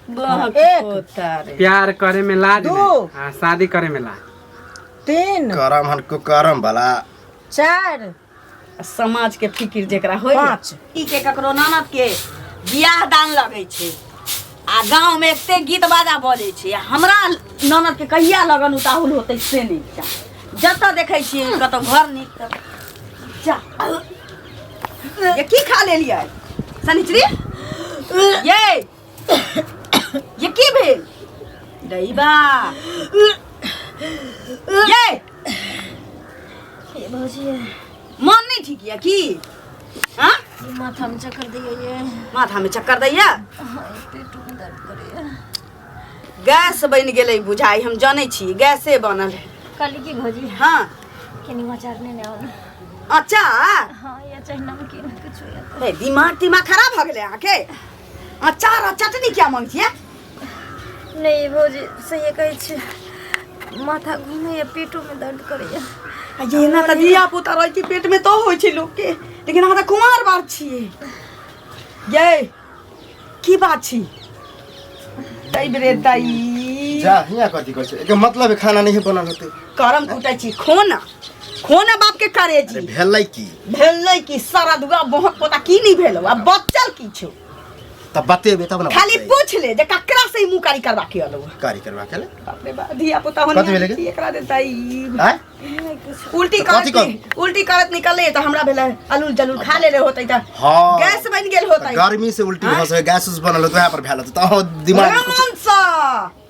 बहक एक। पोता रे प्यार करे में लाज दू। नहीं आ शादी करे में लाज। तीन। करम हन कुकरम वाला। चार। समाज के फिकिर जेकरा होय पाँच। ई के ककरो ननद के बियाह दान लगै छै आ गाँव में एते गीत बाजा बजै छै आ हमरा ननद के कहिया लगन उताहुल होतै से नहि जा जतऽ देखै छियै कतौ घर नीक तऽ जा। ये की खा लेलियै शनिचरी? ये ये की भेल दैबा? ये ये भौजी, मन नहीं ठीक यऽ की? हाँ, ये माथा में चक्कर दैया ये। माथा में चक्कर दैया? हाँ, ये पेट में दर्द करैया। गैस बनि गेलै बुझाइ, हम जनै छी गैसे बनल है। कहली की भौजी? हाँ। कनी अचार नेने आउ ने। अचार? हाँ, या चाहे नमकीन किछु या तऽ। हे, दिमाग तिमाग खराब भऽ गेलै अहाँके? अचार आ चटनी क्या मांग छियै? नहीं भौजी, सही कहै छी, माथा घूमैया, पेटो में दर्द करैया। आ ये ना तऽ धिया पुता रहै छै पेट में तऽ होइ छै लोकके, लेकिन अहाँ तऽ कुमार बार छियै। यै, की बात छी? तै रे तै। जा हियाँ कथी कहै छै? एकर मतलब है खाना नहीं बनल होतै। करम कुटै छी, खोना खोना बाप के करेजी। अरे भेलै की? भेलै की सारा दुआ बहुत पोता की नहीं भेलौ आ बचल की छौ? तब बतेबे तब ना। खाली बतेबै। पूछ ले जे ककरा से ई मुँह कारी करबा के अलौ। कारी करबा के ले। बाप रे बाप, धिया पुता कथी भेलै गे? होनी एकरा देतै। आँय? उल्टी तऽ कथी करत, उल्टी करत निकलले तऽ हमरा भेलै अलूल जलूल खा लेले होतै तऽ हाँ। गैस बनि गेल होतै। गर्मी से उल्टी भऽ सकै, गैस उस बनल होतै, वएह पर भेल होतै तऽ अहाँ दिमाग में कुछ रमन सँ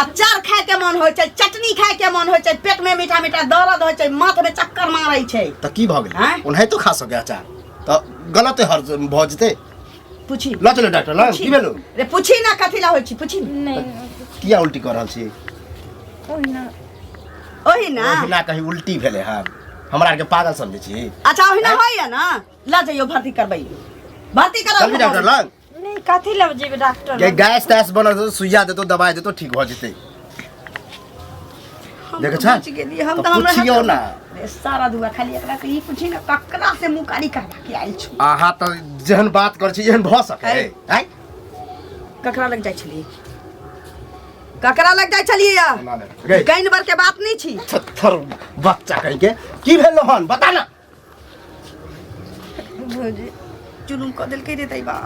अचार खाय के मन होइ छै, चटनी खाय के मन होइ छै, पेट में मीठा मीठा दर्द होइ छै, माथ में चक्कर मारै छै। तऽ की भऽ गेलै? आँय? ओनाहितो खा सकै अचार तऽ गलत हर भऽ जेतै। पूछी। लऽ चलो डॉक्टर लग। की भेलो रे? पूछी ना, कथी ला होइ छी? पूछी ना। नहीं। किया उल्टी कऽ रहल छी? ओहिना। ओहिना? ओहिना कहीं उल्टी भेलै हन? हमरा आरके पागल समझै छी? अच्छा, ओहिना होइया ना? लऽ जइयो, भर्ती करबैयो, भर्ती चलबी करब डॉक्टर लग? नहीं, कथी लग जेबै डॉक्टर गे लग? गैस तैस बनल हेतौ, सुइया देतो, दवाई देतो, ठीक भऽ जेतै। हम देखै तऽ छह? बचि गेलियै हम। तऽ तऽ हमरा पुछियौ ना। रे सारा दुआ, खाली एकरा से ई पूछी ना, ककरा से मुँह कारी करबा के आयल छी? अहाँ तऽ जेहन बात करै छी एहन भऽ सकै है। है? ककरा लग जाइ छलियै? ककरा लग जाइ छलियै? या ना, ना, गे। गाइन बर के बात नहीं छी। थर बच्चा कहीं के की भेल हन बता ना। भौजी। जुलुम कऽ देलकै रे दैबा।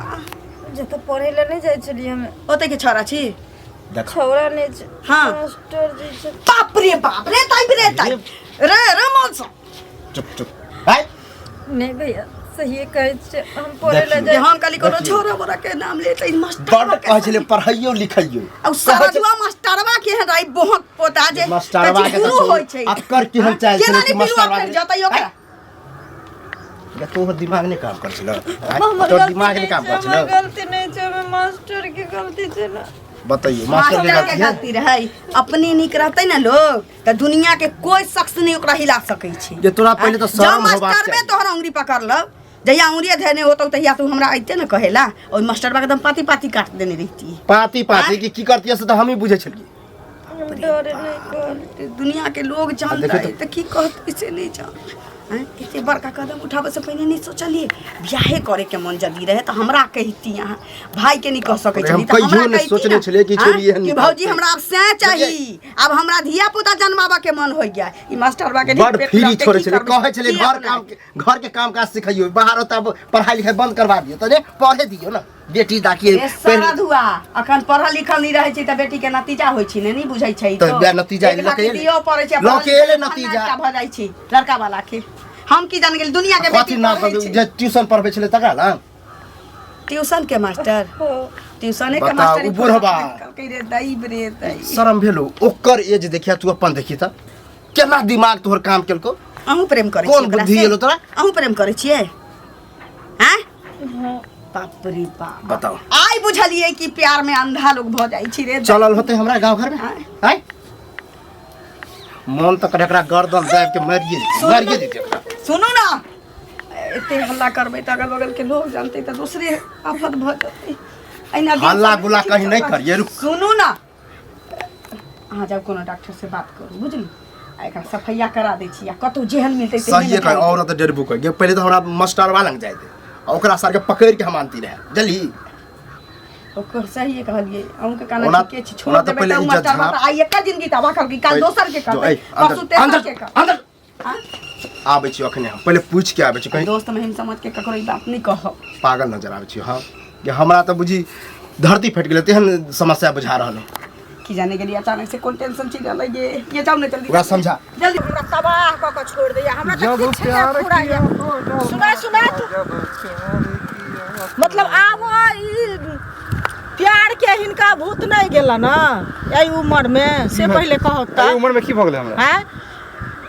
जतऽ पढ़ै लए नहि जाइ छलियै हम। ओतै के छौड़ा छी? देख। छौड़ा नहि छै। हाँ। मास्टर जी छै। बाप रे बाप रे, ताई रे ताई रे रे मन सँ। चुप चुप है। नहीं भैया, सहिए कहै छै, हम पढ़ै लए देखियौ। जे जाइ। हम कहली कोनो देखियौ। छौड़ा बोरा के नाम लेतै मास्टर। बड कहै छलै पढ़ैयो लिखैयो। आ सारा दुआ मास्टरवा के हन राई बहुत पोता जे मास्टरवा के गुरु तऽ होइ छै। अक्कर केहन चालि केना छलै कि नहि पिलुआ मास्टरवा फेर के जतै ओकरा? गे, तोहर दिमाग नहि काम करै छलौ? आँय? हमर तोहर गलती दिमाग नहि नहि काम छै, करै हमर छलौ? गलती नहि छै, हमर मास्टर के गलती छै ने। बतैयौ मास्टर के मास्टर के गलती है? गलती रहै। अपने नीक रहतै ने लोग तऽ दुनिया के कोई शख्स नहीं ओकरा हिला सकै छै। जे तोरा पहिले तऽ जँ शरम होबाक मास्टरबे चाही। तोहर अंगुरी पकड़लौ, जहिया अंगुरिये धेने होतौ तहिया तू हमरा अइते ने कहेला। ओहि मास्टरबा के एकदम पाती पाती काट देने रहिती। पाती पाती की की करती से तऽ हमही बुझै छलियै। हम डरे नहि कहलियै। दुनिया के लोग जानतै देखियौ तऽ की कहतै से नहि जान। आँय, एते बड़का कदम उठाबऽ से पहिने नहि सोचलियै? बियाहे करे के मन जदी रहे तऽ हमरा कहिती। अहाँ भाई के नहीं कह सकै अरे हम छलियै तऽ हमरा कहियो नहि कहिती सोचने ने। छलियै कि आँय, छोरी एहन कि भौजी निकलतै। हमरा आब सएह चाही, आब हमरा धिया पुता जन्माबऽ के मन होइ गया। ई मास्टरबा के बड़ पेट फ्री लऽके छोड़ै की छलै। करबै? कहै छलै की घर अपना काम घर के काम काज सिखैयौ, बाहर होता पढ़ाई लिखाई बंद करवा दियौ तऽ ने पढ़े दियौ ने बेटी ताकि ए सारा धुआ, अखन पढ़ल लिखल नहीं रहै छै तऽ बेटी के नतीजा होइ छै ने? नहीं बुझै छै। तऽ वएह नतीजा एक लऽ के लाख एलै। दियौ पड़ै छै। लऽ के एलै नतीजा। भऽ जाइ छै लड़का वाला के। हम की जान गेल दुनिया के कथी बेटी ना पढ़ै छै। जे ट्यूशन पढ़बै छलै तकरा लग? ट्यूशन के मास्टर, ट्यूशने के बताउ, मास्टर। उ बुढ़बा। कहलकै रे दई रे दई। शरम भेलो? ओकर एज देखिया, तू अपन देखी तऽ केना दिमाग तोहर काम केलको। अहूँ प्रेम करै कोन छियै ओकरा बुद्धि से? एलो तोरा? अहूँ प्रेम करै छियै? आँय, बाप रे बाप। बताओ। आइ बुझलियै कि प्यार में अंधा लोग भऽ जाइ छै रे। चलल होते हमरा गांव घर में? आँय। आँय, मन तऽ करे एकरा गर्दन दाबि के मारिए मारिए देते ओकरा। सुनू ना, एते हल्ला करबै तऽ अगल बगल के लोग जानतै तऽ दोसरे आफत भऽ जेतै। एहिना दिन हल्ला सब गुल्ला ठीक कहीं नहि चलत। करियै, रुक। सुनू ना, अहाँ जाउ कोनो डॉक्टर से बात करू, बुझली? आ एकरा सफैया करा दै छी आ कतहु जेहन मिलतै तेहने सहिए ने कह खाइ। औरत डेरबू कह गे। पहिले तऽ हमरा मास्टरवा लग जाय दे आ ओकरा सार के पकड़ि के हम आनती रहे जल्दी। ओकर सही कहलिए अहूँ के कहना ओना- ठीके छै छोड़ ओना तऽ देबै पहिले तऽ इज्जत उमर झाँप। तऽ आइ एकर जिंदगी तबाह करके काल दोसर के जो, करतै ए, अंदर परसू तेसर अंदर के करतै अंदर आबै छी अखने हम पहिले पूछि के आबै छी कहीं दोस्त महिम समझ के ककरो ई बात नहीं कहब पागल नजर आबै छी हाँ कि हमरा तऽ बुझी धरती फटि गेलै तेहन समस्या बुझा रहल है की जाने गेली अचानक से कोन टेंशन चलि रहलै ये ये जाओ ना जल्दी ओकरा समझा जल्दी हमरा तबाह कऽ के छोड़ दैया हमरा तऽ जब किछु नहि प्यार फुराइया किया तो जब सुना सुना तू जब प्यार किया मतलब आब ई प्यार के हिनका भूत नहीं गेल ना एहि उम्र में से पहिले कहत एहि तऽ उम्र में की भऽ गेलै हमरा आँय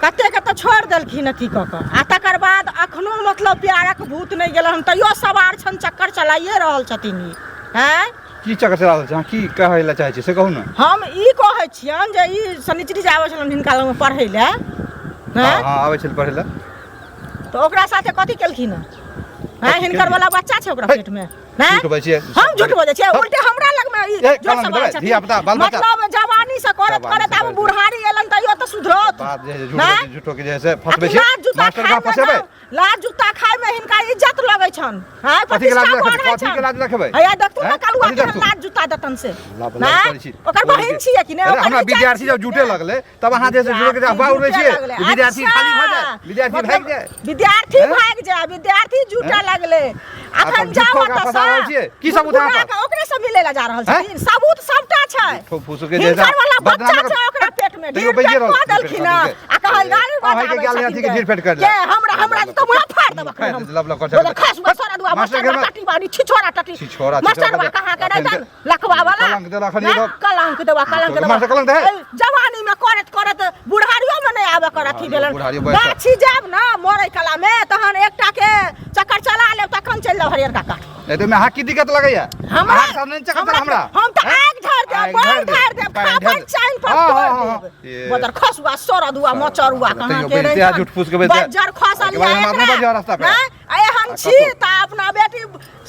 कते कते छोड़ि देलखिन अथी कऽ कऽ आ तकर बाद अखनो मतलब प्यारक भूत नहि गेल हन तैयो सवार छन चक्कर चलाइए रहल छथिन ई आँय की चक्कर चला रहल छै अहाँ की कहै लए चाहै छी से कहू ने हम ई कहै छियनि जे ई शनिचरी जे आबै छलनि हिनका लगमे पढ़ै लए हँ आँय हँ आबै छल पढ़ै लए तऽ ओकरा साथे कथी केलखिन हँ आँय हिनकर वाला बच्चा छै ओकरा हे, पेटमे आँय? झूठ बजै छियै हम झूठ बजै छियै उल्टे हमरा लगमे ई ए, जोर कलंक से देबै, बजै छथिन। धिया-पुता, बाल बच्चा। मतलब जवानी से करत जवानी करत से आब करैत। बुढ़ारी एलन तैयो तऽ सुधरत बात जे है झूठ आँय? बजै छी, झूठो के जे है से फंसबै आ छियै लाज जुत्ता मास्टर खाय कहाँ में फंसेबै ना- लाज जुत्ता खाय में हिनका इज्जत लगै छन हां कथी के लाज प्रतिष्ठा रखबै? बढ़ै कथी के छन लाज रखबै? हैया देखतू ना हैं? कलुआ कथी केहन देखतू? लाज जुत्ता देतन से लब लब ना? करै छी। ओकर बहिन छियै कि ने अरे ओकर हमरा इज्जत विद्यार्थी जब छियै। जुटे लगलै तब अहाँ जे है से जुटे के अफवाह उड़बै छियै जुटे लगलै। विद्यार्थी खाली भऽ जाय अच्छा, विद्यार्थी मतलब भागि जाय विद्यार्थी हैं? भागि जाय विद्यार्थी जुटे हैं? लगलै अखन तब जाओ झूठो के ओतऽ फंसा रहल सँ। छियै। की सबूत अहाँ गुनगुना पर? कऽ ओकरे से मिलै लए जा रहल हैं? छथिन सबूत सबटा छै झूठो फूसो के जे है से हिनकर वाला बच्चा बदनाम छै ओकरा पेट में तैयो ढीर बजिए पेट रहल कऽ छी, देलखिन ढीर हँ। पेट आ कहल गाड़ी अहाँके बजाबै गेल छथिन अथी के ढीर पेट कर के ले। हमरा हमरा तऽ मुँह फाड़ देबक फाड़ि हम देत, लब लब कर बोले खस हुआ सर दुआ मास्टर मास्टर के टटी बाड़ी छिछोरा टटी छिछोरा, मास्टर छिछोरा बा कहाँ के अखन रहतन के- लखवा वाला कलंक देलक अखन ना, ई लोग। कलंक देवा कलंक देवा मास्टर कलंक दे। ए, जवानी में करत करत बुढ़ारियो में नहीं आवे कर अथी भेलन बुढ़ारियो बैठ। गाछी जाब ना मरे कला में तहन एकटा के चक्कर चला लेब तखन चलि जाब हरियर काका नहीं तो अहाँ की दिक्कत लगैया हमरा अहाँके सामने चक्कर चला हमरा हम तऽ हैं? आगि झाड़ देब आगि बम झाड़ि देब, झाड़ देब पानि खापर ढारि देब। चाइन पर हाँ, तोड़ हाँ, हाँ, देब ये। बदर खसुआ सरदुआ मचरुआ कहाँ तैयो के बेइज्जती रहितन। आ झूठ फूस के बेइज्जती। बज्जर खसल एहिके बाद हम अपने बजिया रास्ता पे। आ एहन आ छी कतौ। तऽ अपना बेटी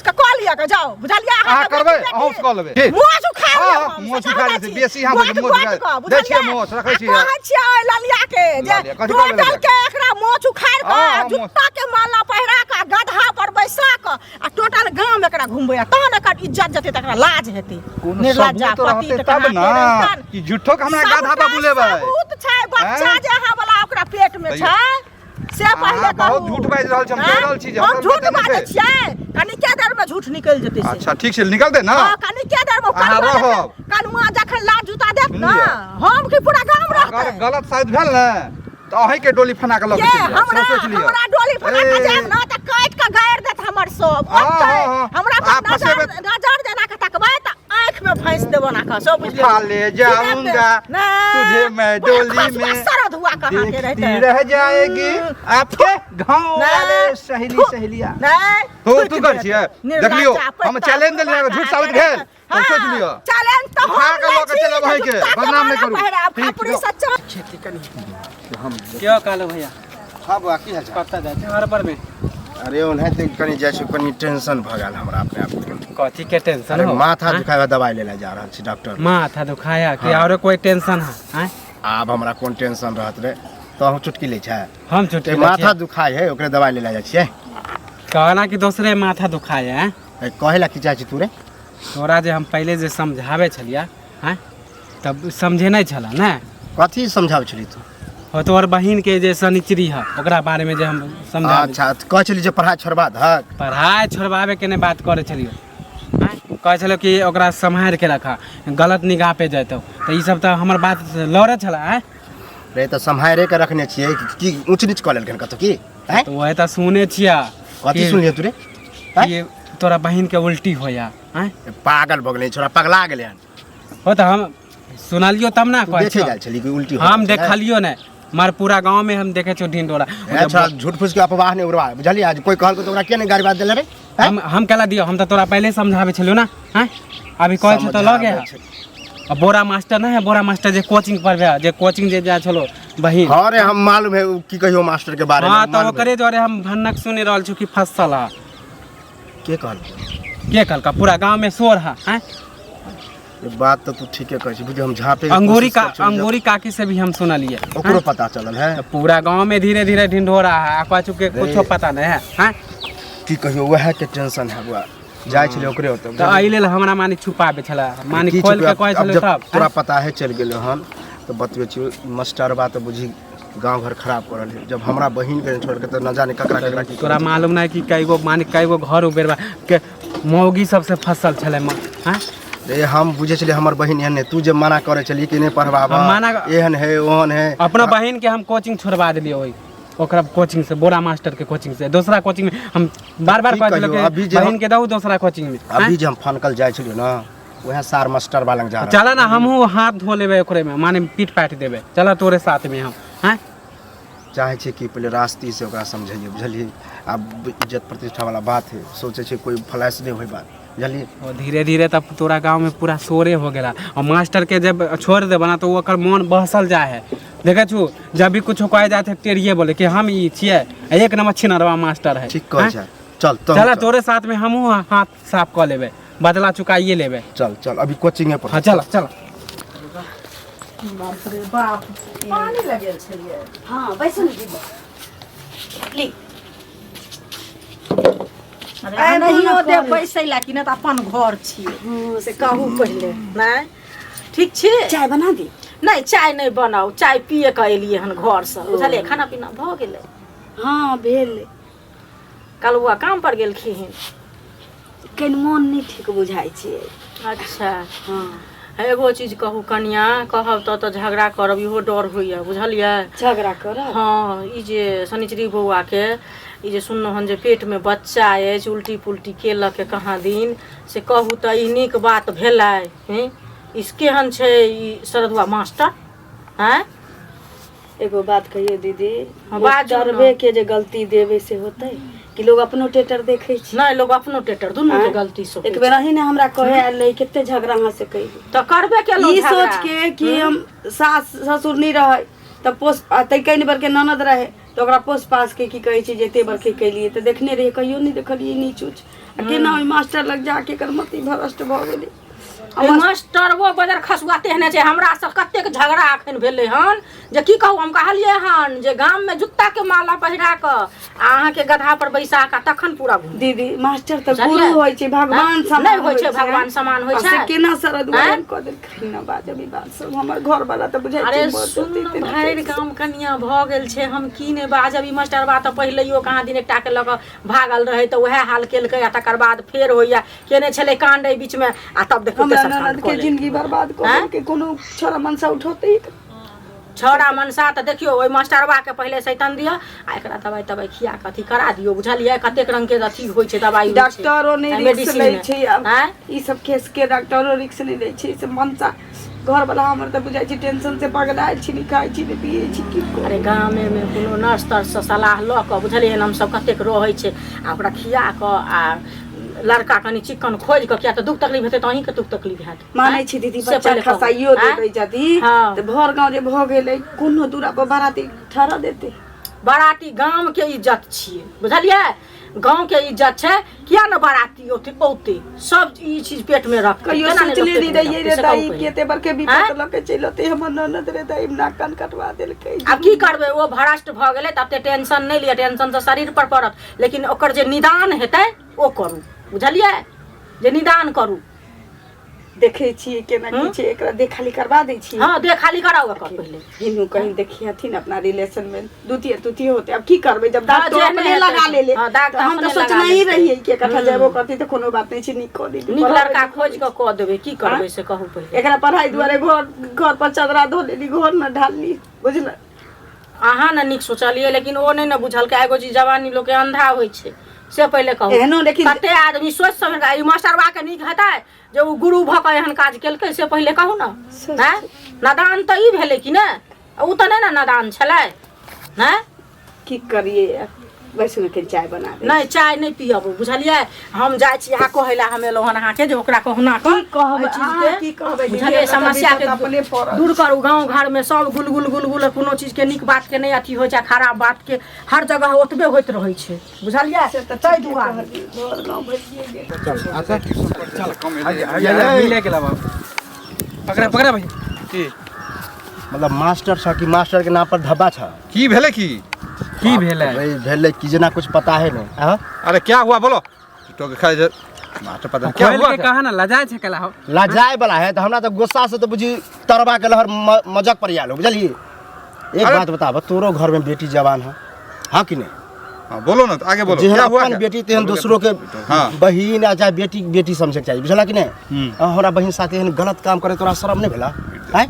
के कऽ लिअ के जाउ बुझलियै अहाँ करबै अहूँ कऽ लेबै ठीक। मोछ उखाड़ हाँ, लेब हाँ, हम, मोछ सच उखाड़ कहै लेबै, छी। बेसी अहाँ गोट मोछ गोट उखाड़- कऽ, दै छियै बुझलियै? मोछ, रखै आ छियै। कहै छियै ओहि ललिया के जे ललिया, कथी कहबै टोटल ललिया के एकरा मोछ उखाड़ कऽ हाँ, आ हाँ, मोछ। जुत्ता के माला पहिरा कऽ गदहा पर बैसा कऽ आ टोटल गाम एकरा घुमबै आ तहन एकर इज्जत जेतै तकरा लाज हेतै कोनो निर्लज्जा सबूत पतित रहतै तब कहाँ ना के रहितन। कि झूठो के हमरा गाधा सबटा पर बुलेबै सबूत छै बच्चा हैं? जे अहाँ वाला ओकरा पेट में तैयो- छै से पहिले अहाँ बहुत कहू झूठ बाजि रहल छी, हम कहि हैं? रहल छी जे हम हमरा झूठ पता नहि बाजै छै। छियै कनिके देर में झूठ निकलि जेतै से अच्छा ठीक छै निकल दे ना हाँ कनिके देर में अहाँ कनुआ रहब। जखन कनुआ जखन लाज जूता देत ना सुनलियै? हम की पूरा गाम अगर रहतै गलत साबित भेल ने तऽ अहीं के डोली फना के लऽ के के चलि जायब, हमरा से सोच लिअ। हमरा डोली फना के ए, जायब ना तऽ काटि के गाड़ि देत हमर सब हाँ, ओतै हाँ, हाँ। हमरा आ, पर नजर फसेबै- नजर जेना के तकबै तऽ आँखि में फंसि देबो ना कह सब बुझि उठा ले जाऊंगा तुझे मैं डोली में सरद हुआ कहाँ के देखती रहते रह जाएगी आपके गांव नहीं। वाले सहेली सहेलिया नहीं तो तू कर छियै देखलियो हम चैलेंज देलियै अगर झूठ साबित भेल तऽ सोच लिअ चैलेंज तऽ उठा हम के लऽ के चलब अहींके, बदनाम नहि करू। ठीक, खपरी जाओ। सच्चा खेती कनी क्यों कालो भैया हाँ बौआ की हाल चाल कतऽ जाइ छै घर पर में अरे ओनाहिते कनि जाइ छी कनि टेंशन भऽ गेल हमरा अपने आप के कथी के टेंशन अरे हो माथा हाँ? दुखाय दवाई ले जा रहल छी डॉक्टर माथा दुखाया कि हाँ। औरो कोई टेंशन है आँय? आब हमरा कोन टेंशन रहत रे तो हम चुटकी लै छै हम चुटकी ते लै माथा छियै। दुखाय है ओकरे दवाई ले जाइ छियै कहना कि दोसरे माथा दुखाया है ए, कहे ला की चाहै छी तू रे तोरा जे हम पहिले जे समझाबै छलियै आँय तब समझे नहि छलऽ ने कथी समझाबै छली तू हो तोहर बहिन के जे शनिचरी है ओकरा बारे में जे हम समझा अच्छा तऽ कहै छली जे पढ़ाइ छोड़बा दहक पढ़ाइ छोड़बाबे के नहि बात करै छलियै आँय कहै छलियै कि ओकरा सम्हारि के रखा गलत निगाह पे जेतौ तऽ ई सब तऽ हमर बात लड़ै छलै आँय रे तऽ सम्हारे के रखने छियै कि की ऊँच नीच कऽ लेलखिन कतौ की आँय तऽ वएह तऽ सुनै छियै कथी कि- सुनलियै तू रे आँय? कि तोरा बहिन के उल्टी होया आँय पागल भऽ गेलै छोरा पगला गेलै हन हो तऽ हम सुनलियो तब ना तू कहै देखे छियौ। गेल छली कि उल्टी हो हम गेल छलै? देखलियो नहि मगर पूरा गाँव में हम देखे छियो ढिंढोरा ए, छोरा झूठ फूस के अफवाह नहि उड़वा बुझलियै आज कोई कहलको तऽ ओकरा किया नहि गारि बात देले रे आँय? हम केला दियो हम तऽ तोरा पहले समझाबै छलियो ना आँय अभी कहै छौ तऽ लगे समझाबै छै। आ बोरा मास्टर नहि है बोरा मास्टर जे कोचिंग पढ़बै जे कोचिंग जे जाइ छलो बहिन हाँ रे हम मालूम है उ की कहियो मास्टर के बारे में हाँ तऽ मालूम है। ओकरे जरे हम भन्नक सुनि रहल छी कि फसल है के कहलको के कहलका पूरा गाँव में शोर है आँय ये बात तऽ तू ठीके कहै छी बुझियौ हम झाँपे के अंगूरी कोशिश का करै छलियै। अंगूरी काकी से भी हम सुनलिए ओकरो पता चलल है तऽ पूरा गाँव में धीरे धीरे ढिंढोरा है आ कछु के कुछो पता नहीं है हाँ की कहियो वएह के टेंशन है बुआ जाइ छलै ओकरे ओतऽ। तऽ एहि लेल हमरा माने छुपाबै छलै, माने की खोल के छुपायब? कहै अब छलै जब तब। तोरा पता है चलि गेलो हन तऽ बतबै छियौ, मास्टरबा तऽ बुझी गाँव घर खराब कर रहल है। जब हमरा बहिन के छोड़ के तऽ न जाने ककरा ककरा की। तोरा मालूम नहीं कि कईगो माने कईगो घर उबेरबा के मौगी सबसे फसल छलै हाँ। रे हम बुझे छलियै हमर बहिन एहन है, तू जे मना करे छलियै कि नहि पढ़बाबऽ, हम मना- एहन है ओहन है। अपना बहिन के हम कोचिंग छोड़वा देलियै ओहि ओकरा कोचिंग से, बोरा मास्टर के कोचिंग से दोसरा कोचिंग में हम बार बार की कहै कहियौ, छलियै अभी कि जे हम- बहिन के दहू दोसरा कोचिंग में। अभी जे हम फनकल जाइ छलियै ने वएह सार मास्टर वाला लग जा रहल। चला ना, हमहूँ हाथ धो लेबै ओकरे में, माने पीट पाटि देबै, चला तोरे साथ में हम। हाँ चाहै छियै कि पहिले रास्ती से ओकरा समझैयै, बुझलियै? आब इज्जत प्रतिष्ठा वाला बात है, सोचै छियै कोई फ्लैश नहि होय बात, बुझलियै? और धीरे धीरे तब तोरा गाँव में पूरा शोरे हो गेला और मास्टर के जब छोड़ देबा ना तो ओकर मोन बहसल जाए है। देखै छु जब भी कुछो कहे जाए है टेढ़िए बोले कि हम ई छियै, एक नंबर छिनरवा मास्टर है। ठीक कहै हाँ? छै, चल तो चला तोरे साथ में हमहूँ हाथ साफ कऽ लेबै, बदला चुकाइए लेबै। चल चल अभी कोचिंगे पर। हाँ चल चल। बाप रे बाप, पानी लगेल छलियै। हाँ बैसू ने दीदी, ली। अरे नहियो दे बैसै ला कि नहि तऽ अपन घर छियै, से कहू पहिले। नहि ठीक छी? चाय बना दी? नहि चाय नहि बनाउ, चाय पिए कऽ एलियै हन घरसँ, बुझलियै? खाना पीना भऽ गेलै? हाँ भेल। कलुआ काम पर गेलखिन? कनि मोन नहि ठीक बुझाइ छै। अच्छा। हाँ। एगो चीज कहू कनिया, कहब तऽ झगड़ा करब इहो डर होइए, बुझलियै? झगड़ा करब? हाँ, ई जे शनिचरी बौआके ई जे सुनलहुँ हन जे पेटमे बच्चा अछि, उल्टी पुल्टी केलक कहाँ दिन, से कहू तऽ ई नीक बात भेलै? हँ, ई केहन छै ई शरदुआ मास्टर? आँय एगो बात कहियो दीदी? हाँ, बाजू ने। मास्टरबे के जे गलती देबै से होतै कि लोग अपनो टेटर देखै छै? नहि, लोग अपनो टेटर दुनू के गलती से एक बेर अही ने हमरा कहे आयल रही, कते झगड़ा अहाँ से कैली। तऽ करबे केलहुँ ई झगड़ा। सोच के कि हम सास ससुर नहीं रहे तऽ पोस आ तै कनि बरके ननद रहे तऽ ओकरा पोस पास के की कहै छै जे एते बरके केलियै तऽ देखने रहियै, कहियो नहि देखलियै नीच उच आ केना ओहि मास्टर लग जाके एकर मति भ्रष्ट भऽ गेलै। ई मास्टरबो बजर खसुआ तेहने छै। हमरा से कतेक झगड़ा अखन भेलै हन जे की कहू। हम कहलियै हन जे गाममे जुत्ताके माला पहिरा कऽ आ अहाँके गधा पर बैसा कऽ तखन पूरा घूम। दीदी मास्टर तऽ बुझलियै? गुरु होइ छै, भगवान समान। नहि होइ छै, भगवान समान होइ आ से छै। केना शरद आँय? कऽ देलखिन ना बाजब ई बात सब, हमर घर वाला तऽ बुझाइ अरे छै मर सुन जेतै तेना। भरि गाम कनिया भऽ गेल छै, हम की नहि बाजब। ई मास्टरबा तऽ पहिलैयो कहाँ दिन एकटाके लऽ कऽ भागल रहै तऽ उएह हाल केलकै आ तकर बाद फेर होइया केने छलै कांड एहि बीचमे आ तब देखियौ हमरा तेसर कांड ननद कऽ के लेलकै। जिंदगी बर्बाद कऽ आँय? देलकै। कोनो छोरा मनसा उठौतै? छौड़ा मनसा तऽ देखियौ, ओहि मास्टरबाके पहिले सैतन दिअ आ एकरा दवाइ तवाइ खिया कऽ अथी करा दियौ, बुझलियै? कतेक रंगके अथी होइ छै, दवाइ होइ छै। डॉक्टरो नहि रिक्स मेडिसिन लै मे। छै आब। आँय? ई सब केस के डॉक्टरो रिक्स नहि लै छै से मनसा। घर वाला हमर तऽ बुझाइ छै टेंशन से पगलायल छी, नहि खाइ छी नहि पियै छी, की करू? अरे गामेमे कोनो नर्स तर्ससँ सलाह लऽ कऽ, बुझलियै? हमसब कतेक रहै छै आ ओकरा खिया कऽ आ लड़का कनि चिक्कन खोजि कऽ, किया तऽ दुख तकलीफ हेतै तऽ अहीँके दुख तकलीफ हैत। मानै छी दीदी, से बच्चा पहिले कहू। खसाइयो आँय? देबै यदि हाँ। तऽ भर गाँव जे भऽ गेलै, कोनो दूरा पर बाराती ठहरा देतै? बाराती गामके इज्जत छियै, बुझलियै? गाँवके इज्जत छै, किया ने बाराती औतै? औतै सब ई चीज पेटमे रखतै। कहियो केना नहि सोचले लोक नहि पेटमे रहियै रखतै, रे से कहू दाई, पहिले। कि एते बड़के आँय? विपत लऽ के चलि औतै हमर ननद रे दाई, नाक कान कटवा देलकै। आब की करबै, ओ भ्रष्ट भऽ गेलै तऽ एते टेंशन नहि लिअ, टेंशन तऽ शरीर पर पड़त, लेकिन ओकर जे निदान हेतै ओ करू, बुझलियै? जे निदान करू। देखै छियै केना की छै, एकरा देखाली करवा दै छियै। हँ, देखाली कराउ एकर पहिले। हिनू कहीं देखियथिन अपना रिलेशन में, द्वितीय तृतीय होते। अब की करबै जब दाग हाँ, तो जे अपने नहि लगा हेतै। लेले। हाँ, दाग तऽ तऽ हम तऽ अपने लगा सोचने ही लेलकै। रहियै कि इकट्ठा जेबो करती तऽ कोनो बात नहि छै, नीक कऽ देली। नीक लड़का खोजि कऽ कऽ देबै, की करबै से कहू पहिले। एकरा पढ़ाई दुआरे घर घर पर चदरा धो लेली, घर न ढालली, बुझल? अहाँ ने नीक सोचलियै, लेकिन ओ नहि ने बुझलकै। एगो चीज, जवानी लोकके अंधा होइ छै, से पहिले कहू। एहनो लेकिन- कते आदमी सोचि समझि कऽ ई मास्टरबा के नीक हेतै जे ओ गुरु भऽ कऽ एहन काज केलकै, से पहिले कहू ने। आँय, नादान तऽ ई भेलै कि ने? ओ तऽ नहि ने नादान छलै? आँय? की करियै, बैसू ने, कनि चाय बना दे। नहि, चाय नहि पियब, बुझलियै? हम जाइ छी अहाँ कहै लए हम एलहुँ हन अहाँके जे ओकरा कहुना कऽ की कहबै एहि चीजके, अहाँ, की कहबै दीदी, बुझलियै? हमरा तऽ समस्या के विपत अपने पड़ल। दूर करू। गाँव घरमे सब गुल गुल गुल गुल, कोनो चीजके नीक बातके नहि अथी होइ छै, खराब बातके हर जगह ओतबे होइत रहै छै, बुझलियै? ताहि दुआरे घर गाँव भरिए गेल। मिले के बाबू, पकड़ा पकड़ा भाई। की? मतलब मास्टर छ कि मास्टर के नाम पर धब्बा छ? की भेलै की? की भेलै? रे भेलै कि जेना कुछ पता है नहीं, हाँ? अरे क्या हुआ बोलो, टोके खाइ जे। मास्टर पता नहीं क्या खोल हुआ के क्या? कहा ना लजाए छै कला हो लजाए वाला है तो हमरा तो गुस्सा से तो बुझी तरबा के लहर मजक पर आयल हो बुझलिए। एक अरे- बात बताब, तोरो घर में बेटी जवान है, हाँ कि नहीं? हाँ बोलो ना, तो आगे बोलो, जेहन क्या हुआ अपन क्या? बेटी तेहन दूसरों के हाँ। बहिन आ चाहे बेटी बेटी समझे के चाही, बुझला कि नहीं? हमरा बहिन साथे एहन गलत काम करे तोरा शर्म नहीं भेला? आँय?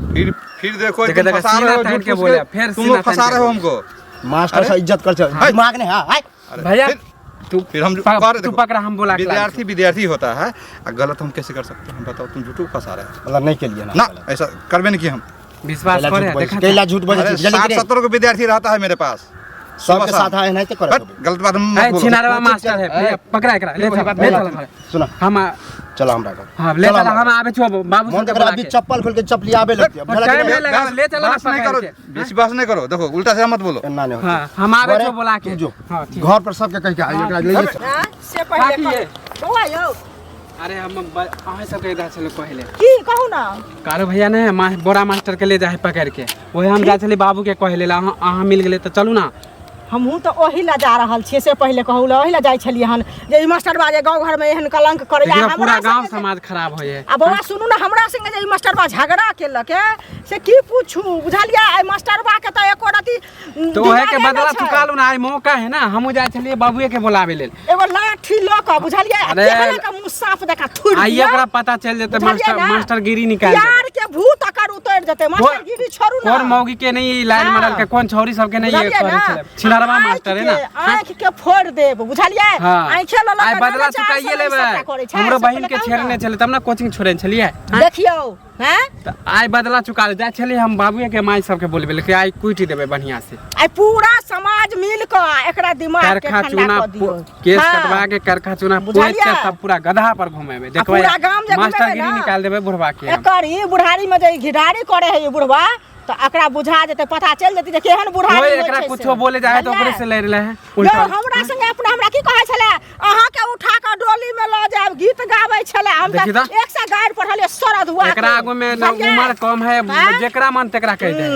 फिर देखो, देखो, तुम देखो, फंसा सीना रहे हो तान झूठ के फूस बोले, फिर तुम सीना लोग तान फंसा के रहे हो बोले। हमको। मास्टर से इज्जत कर हाय। दिमाग नहीं। हाँ आय। अरे, भैया तू फिर हम कर तू देखो, पकड़ा, हम बोला के लाए। विद्यार्थी विद्यार्थी होता है, आ गलत हम कैसे कर सकते हैं बताओ? तुम झूठू फंसा रहे हो मतलब नहीं के लिए ना ना, ऐसा करबे नहीं किया हम। विश्वास कैला करे झूठ बोले देखा कैला झूठ बोले अरे, बुझलिए कि 60 नहीं? 70 को विद्यार्थी रहता है मेरे पास, सबके सुबह साथ शाम। आए नहीं तो करे बट गलत बात मत है बोलो। छिनारवा मास्टर है भैया, पकड़ा एकरा, ले चल ले चल घरे। सुना हम चलो हमरा घर। हाँ ले चलो चल, हमरा हम घर। आबे छो बाबू मन सबके तो बोला अभी के। चप्पल खोल के चपली आबे लगती है, बुझला कि टाइम नहीं? नहीं लगा, ले चलो ना बहस नहीं पकड़ करो, के। बेसी बहस नहीं करो, देखो उल्टा सीधा मत बोलो। एना नहीं होतै। हाँ, हम आबे घरे छो बोला के। तू जो। हाँ, ठीक। घर पर सबके कहि के आइ, एकरा ले जा। हाँ, से पहिले काकी ये। कहू। बौआ यौ अरे हम अहाँ सबके इधर छलो पहिले। की कहू ना? कारो भैया ने बोरा मास्टर के ले जाए पकड़ के, वही हम जा छली बाबू के कहे ले, अहाँ मिल गेले तो चलू ना। हमहूँ तऽ ओही लए जा रहल छियै, से पहिले कहू लए ओही लए जाइ छलियै हन जे ई मास्टरबा जे गाँव घरमे एहन कलंक करैया, देखियौ, हमरा पूरा गांव संगे जे- समाज खराब होइए। आ बौआ सुनू ने, हमरा संगे जे ई मास्टरबा झगड़ा केलक हे से की पूछू, बुझलियै? एहि मास्टरबा के तऽ एको रति तो ओहे के दिमागे बदला नहि छै। चुकालू ना, आइ मौका है ना, हमहूँ जाइ छलियै बाबुए के बोलावे लेल। एगो लाठी लऽ कऽ बुझलियै, आ अरे, केहन के मुँह साफ देखा थुरि आइए दियौ। ओकरा पता चलि जेतै, बुझलियै मास्टर ना? मास्टरगिरी निकालि देबै। प्यार के भूत अकर उतरि जेतै, मास्टरगिरी छोड़ू ना। कोन मौगी के नहीं लाइन हाँ। मारल के, कोन छौरी सबके नहीं ये बुझलियै करै ना? छलै, छिनरवा आँखि मास्टर है ना। के- आँखि के फोड़ि देब, बुझलियै? हाँ। आँखे लऽ लऽ आइ कऽ बदला नाना चार चुकाइए सए लेबै। सबटा करै छै, हमरो से बहिन पहिले के कहू छेड़ने ना। छलै तब ना कोचिंग छोड़ने छलियै। देखियौ हैं, तऽ आइ बदला चुका ले जाइ छलियै हम बाबुए के माय सबके बोलबे ले कि आइ कुटि देबै बढ़िया से। आइ पूरा समाज मिल कऽ एकरा दिमाग के करखा ठंडा चूना कऽ दियौ। केस हाँ। कटवा के करखा चूना पोति बुझलियै? के सब पूरा गधा पर घुमेबै, देखबै पूरा गाम जे घुमेबै मास्टरगिरी ना। निकाल देबै बुढ़वा के हम। एकर ई बुढ़ारी में जे ई घिढारी करे है ई बुढ़वा, तऽ एकरा बुझा जेतै, पता चलि जेतै जे केहन बुढ़ारी कोई होइ एकरा छै से। कुछो बोले जाए है तो ओकरे बुझलियै? से लड़ ले है यौ, उल्टा। हमरा संगे अपना हमरा की कहै छलै, अहाँके उठा कऽ डोली में लऽ जायब, गीत गाबै छलै। हम देखी तऽ तऽ। एक सए गारि पढ़लियै सरद हुआ एकरा आगू में न उम्र कम है, हाँ? जेकरा मन तेकरा कह दे।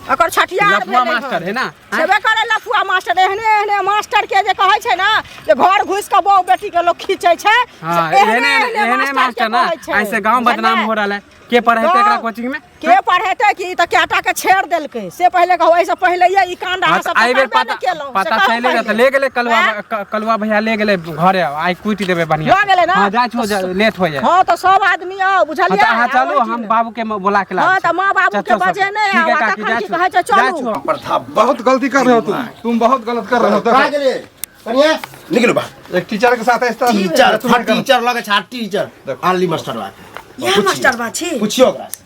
ओकर छठियार लफुआ भेलै मास्टर हन। है ना? छेबे करे लफुआ मास्टर। एहने एहने मास्टर के जे कहै छै ना जे घर घुसि कऽ बहु बेटी के लोक खींचै छै, से हाँ, एहने एहने एहने एहने मास्टर के मास्टर ना कहै छै। ऐसे गांव बदनाम बुझलियै? हो रहा है। के पढ़ेते एकरा गाँव- कोचिंग में? के पढ़ेते कि ई तऽ कएटा के छेड़ देलकै, से पहिले कहू। एहिसँ पहिले ये ई कांड हाँ, अहाँ तऽ सब एहि बेर करबे पता नहि केलहुँ, से पता कहू चलि गेलै तऽ पहिले। ले गेलै कलुआ आँय? कलुआ भैया ले गेलै घरे, आइ कुटि देबै बढ़िया। लऽ गेलै ना? हाँ, जाइ छो, लेट हो जाए। हँ तऽ सब आदमी आउ, हाँ, बुझलियै? तऽ अहाँ आ चलू, ओहिठिन। हम बाबू के बोला के लाबै हाँ, तऽ छी। माँ बाबू के चचो सब। बजेने ठीक है आउ, आ काकी, तखन जाइ की छो। कहै छै, जाइ चलू। छो। प्रथा बहुत गलती कर रहे हो तुम, तुम बहुत गलत कर रहे हो। कहाँ देखो गेलियै कनिया? निकलू बाहर। एक टीचर के साथ ऐसा टीचर तुम नहीं करो। टीचर लगे छै टीचर देखो। आनली मास्टर बा के। इएह मास्टरबा छी? पूछियो ओकरा से।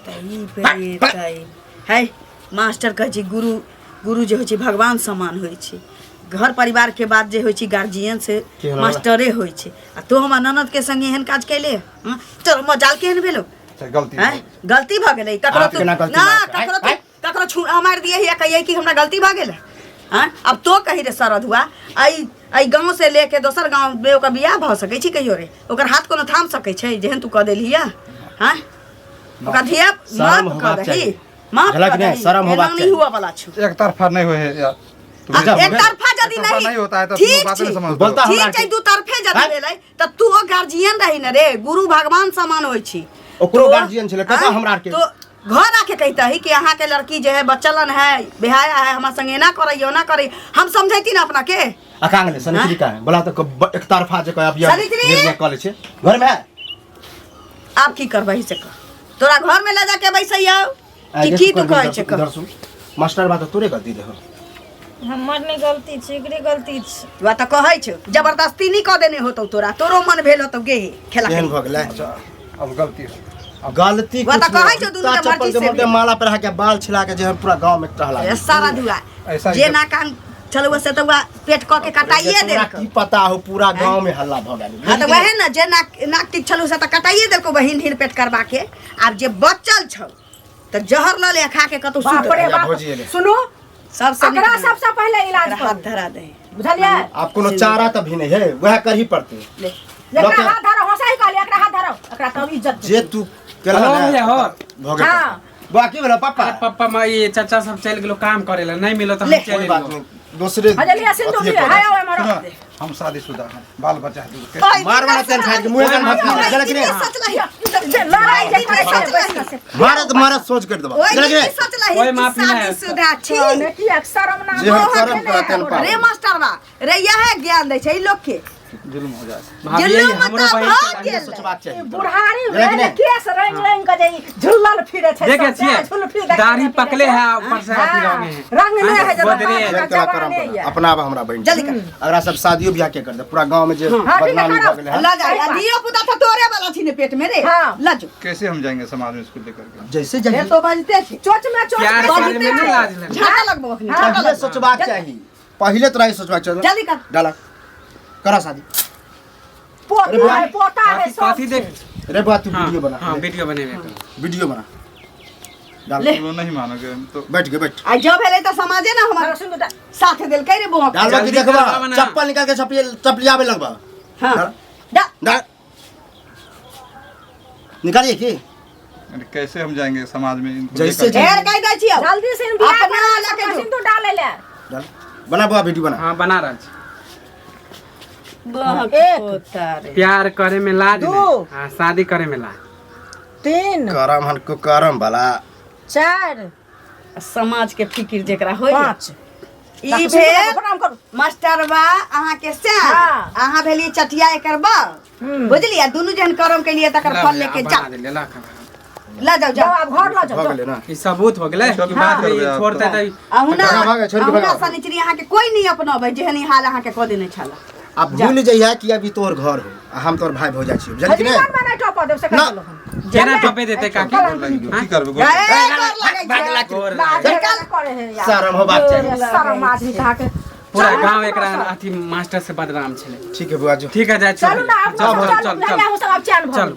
तऽ ई बेर है मास्टर कहै छै गुरु, गुरु जे होइ छै भगवान समान होइ छै। घर परिवार के बाद जे होइ छै गार्जियन से केहन मास्टरे होइ छै। आ तू हमरा ननद के संगे एहन काज कैले हँ? तोर मजाल केहन भेलो? अच्छा, गलती हैं? गलती भऽ गेलै ककरो आप तू केना गलती ना मारै छै? ककरो तू आँय? ककरो छू मारि दिए या कहिए कि हमरा गलती भऽ गेल हँ? अब तो कही रे सरद हुआ, एहि एहि गाँव से लेके दोसर गाँव में ओकर बियाह भऽ सकै छै कहियो रे? ओकर हाथ कोनो थाम सकै छै जेहन तू कऽ देलही हँ? ओकरा धिया शर्म माफ कऽ होबाक दही, चाही। माफ झलक कऽ नहि, दही, शर्म एना होबाक नहि चाही। हुअ वाला छौ। एक तरफा नहीं हुए है यार। आ, एक तरफा यदि एक तरफा नहीं नहीं होता है तो तुम ठीक बात नहीं छै। समझते हो। बोलता हमरा ठीक छै, के। दू तरफे यदि आँय? भेलै तऽ तू ओ गार्जियन रही ने रे, गुरु भगवान समान होइ छी। ओकरो तो- गार्जियन छलै, कतऽ आँय? हमरा आरके? तो घर आके कहता है कि अहाँ के लड़की जे है बचलन है, बिहाया है, हमरा संगे एना करैया ओना करैया, हम समझैती ना अपना के। आ कहाँ गेलै सनिचरी? कहाँ है? बोला तऽ एक तरफा जे कहब ये सनिचरी? निर्णय कऽ लै छै घरमे है। आब की करबही से कह, तोरा घर में ले जाके बैसैया आइ कि जे की तू करबही कहै इधर छै सुन, कह। इधर सुन, मास्टर बात तोरे गलती देहो। हमर नहि गलती छै, एकरे गलती छै। वा तऽ कहै छौ जबरदस्ती नहि कऽ देने होतौ तोरा, तोरो मन भेल होतौ गे खेला केहन खेली। भऽ गेलै? अच्छा, अब गलती हो गई। गलती वा कुछ तऽ कहै नहि। छौ दुनू जूता के चप्पल मर्जी के से मोटे भेल। माला पहिरा के बाल छिला के जे हम पूरा गांव में टहला ए, सारा धुआ ऐसा ही जे कर- ना कान छलौ से तऽ वा पेट कऽ के कटाइए तोरा देलकौ। की पता हो, पूरा गांव में हल्ला भऽ गेल। हाँ तऽ वएह ने जे नाक नाक टिक छलौ से तऽ कटाइए देलकौ बहिन हिन पेट करबा के। आब जे बचल छौ तऽ जहर लऽ ले खा के कतौ सुत बाप रे रह। बाप, भौजी एलै। सुनू, सबसँ नीक एकरा नहि। सबसँ पहिले इलाज एकरा हाथ करू, धरा दे, बुझलियै? आब कोनो चारा तऽ भी नहीं है, वएह करही पड़तै। ले एकरा लऽ के- हाथ धरो, हँसाई कहलियै, एकरा हाथ धरो, एकरा तब इज्जत जे तू केलह हेलो ने, भैया, हो। भऽ गेल। हाँ। बा की भेलो पापा? अरे पप्पा माँ ये चाचा सब चलि गेलो काम करे ला, नहीं मिलो तो हम ले। चलि कोई बात एलियो। नहीं, दोसरे हजलिया सिंदूर अथिये लिअ, करै हाय छै। ओय मरो। सुनो, हम शादीशुदा हैं, बाल बच्चा है दूगो। ओहि मार वाला तेल खाए के मुंह कान भात ओहि चल कि दिन नहीं सोचलही लड़ाई जे करै छै, बैस कऽ से। मारत मारत सोच कर देबा ओहि चल कि दिन नहीं सोचलही ओहि कि माफी नहि। शादीशुदा छी। ने किया शरम ना जे हम करम करतन पाप। रे मास्टरवा रे इएह ज्ञान दै छै ई लोक के। जुल्म हो जाए। भाभी जुलुम हमरो तऽ बहिन भऽ के गेलै। सोचबाक चाही। बुढ़ारी लेकिन भेल नहि। केस रंग रंग के जे ई झुल्लल फिरे छै, देखे सब छियै झुलफी देखने दाढ़ी फिरे पकले छै। है ऊपर से अथी रंगे है। रंग नहि है जे गोदरे बाप जब का तोरा करम जवाने बना। ये। अपना आब हमरा बहिन जल्दी कर। अगरा सब शादियो ब्याह के कर दे पूरा गांव में जे हाँ, ठीक है, बदनामी करो। भऽ गेलै हन। ल जा आ धियो पुता तऽ तोरे वाला छी ने पेट में रे। हाँ। ल जो। कैसे हम जाएंगे समाज में इसको लेकर के? जैसे हे जाइए तो बजते छी। चोच में चोच प्यार में करे में नहीं लाज लगे। झाटा लगबो अखनी, झाटा पहिले लगबो। सोचबाक चाही, पहिले तोरा ई सोचबाक चाही। जल्दी कर। डाला करा शादी। पोती अरे है, पोता है, कथी सब कथी छै। देख। रे बा तू हाँ, वीडियो बना। हाँ वीडियो बनेबे कर। वीडियो बना डाल। वो नहीं मानोगे हम तो। बैठ के बैठ। आ जब भेलै तऽ समाजे ने हमर सिन्दूर दे। साथ देलकै रे बौआ। डाल की जल्दी देखबा करबा बना। चप्पल निकाल के चपलिया चपलियाबे लगबा। हाँ। डाल। डाल। डाल निकालिए की। अरे कैसे हम जाएंगे समाज में इनको जैसे लेकर के? ढेर कहि दै छियौ। जल्दी से बियाह अपना करा लऽ के के जो। सिन्दूर डाले ले। डाल बना बुआ वीडियो बना। हाँ बना रहल छी। एक प्यार करे में लाज दू। नहीं, हाँ शादी करे में लाज। 3 करम हन को करम वाला। 4 समाज के फिकिर जेकरा होय। 5 ई भेल प्रणाम करू। मास्टरवा अहाँ के सैन, हाँ। अहाँ भेलियै चटिया एकर बाप, बुझलियै? दुनू जहन करम केलियै तकर ला फल भैया, लेके बना जाओ। देलियै, ला खा। ल जाओ जाओ जाओ। आब घर ल जाओ। भऽ गेलै ना। ई सबूत हो गेलै कि बाद में ई करबै आब छोड़तै तऽ अहुना भगा, भगा, छोड़ि के अहुना भगा। शनिचरी अहाँ के कोई नहीं अपनाबै जेहन ई हाल अहाँ के कऽ देने छल। आ भूल जइहा कि अभी तोहर घर हो आ हम तोहर भाई भौजा छी, बुझलही कि जीवन नहीं? में नहीं टपा देब से ना। कह देलहुँ हन। केना टपे देतै काकी? की करबै गोर? ए, गोर लगै छै। गोर लाज लागै। निकाल करे है यार। शरम होबाक चाही। शरम आदमी कहा के। पूरा चलू गांव ना एकरा सब। अथी मास्टर से बदनाम छलै। ठीक है बुआ जो। ठीक है जाइ चलू ना चल अपना चल सब, चल चलू चल सब आब चैन भऽ चल। गेल।